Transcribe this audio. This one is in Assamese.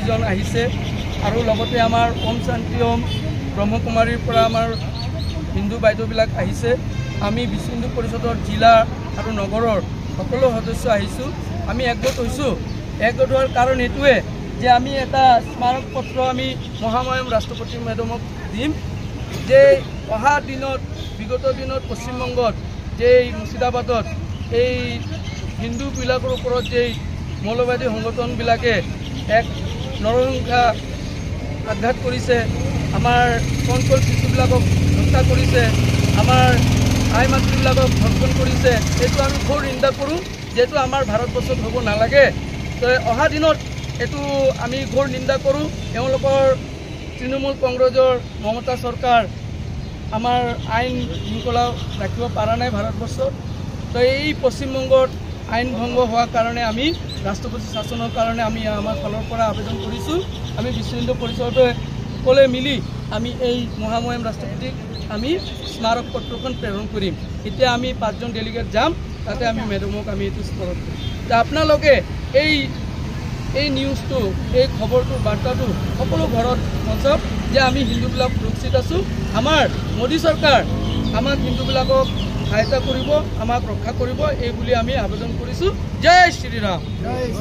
কেইজন আহিছে আৰু লগতে আমাৰ ওম শান্তি ওম ব্ৰহ্মকুমাৰীৰ পৰা আমাৰ হিন্দু বাইদেউবিলাক আহিছে। আমি বিশ্ব হিন্দু পৰিষদৰ জিলা আৰু নগৰৰ সকলো সদস্য আহিছোঁ। আমি একগোট হৈছোঁ। একগোট হোৱাৰ কাৰণ এইটোৱে যে আমি এটা স্মাৰক পত্ৰ আমি মহামহিম ৰাষ্ট্ৰপতি মেডামক দিম যে অহা দিনত, বিগত দিনত পশ্চিমবংগত যে এই মুৰ্ছিদাবাদত এই হিন্দুবিলাকৰ ওপৰত যে মৌলবাদী সংগঠনবিলাকে এক নৰহিংসা আঘাত কৰিছে, আমাৰ কণ কণ শিশুবিলাকক হত্যা কৰিছে, আমাৰ আই মাতৃবিলাকক ধৰ্ষণ কৰিছে, এইটো আমি ঘোৰ নিন্দা কৰোঁ। যিহেতু আমাৰ ভাৰতবৰ্ষত হ'ব নালাগে, তো অহা দিনত এইটো আমি ঘোৰ নিন্দা কৰোঁ। তেওঁলোকৰ তৃণমূল কংগ্ৰেছৰ মমতা চৰকাৰ আমাৰ আইন শৃংখলা ৰাখিব পৰা নাই ভাৰতবৰ্ষত। তো এই পশ্চিমবংগত আইন ভংগ হোৱাৰ কাৰণে আমি ৰাষ্ট্ৰপতি শাসনৰ কাৰণে আমি আমাৰ ফালৰ পৰা আবেদন কৰিছোঁ। আমি বিশ্ব হিন্দু পৰিষদে সকলোৱে মিলি আমি এই মহামহিম ৰাষ্ট্ৰপতিক আমি স্মাৰক পত্ৰখন প্ৰেৰণ কৰিম। এতিয়া আমি 5জন ডেলিগেট যাম, তাতে আমি মেডামক আমি এইটো স্মৰণ কৰিম। আপোনালোকে এই এই নিউজটো, এই খবৰটো, বাৰ্তাটো সকলো ঘৰত পঞ্চাওক যে আমি হিন্দুবিলাক সুৰক্ষিত আছোঁ। আমাৰ মোদী চৰকাৰ আমাক হিন্দুবিলাকক সহায়তা কৰিব, আমাক ৰক্ষা কৰিব, এই বুলি আমি আবেদন কৰিছোঁ। জয় শ্ৰীৰাম।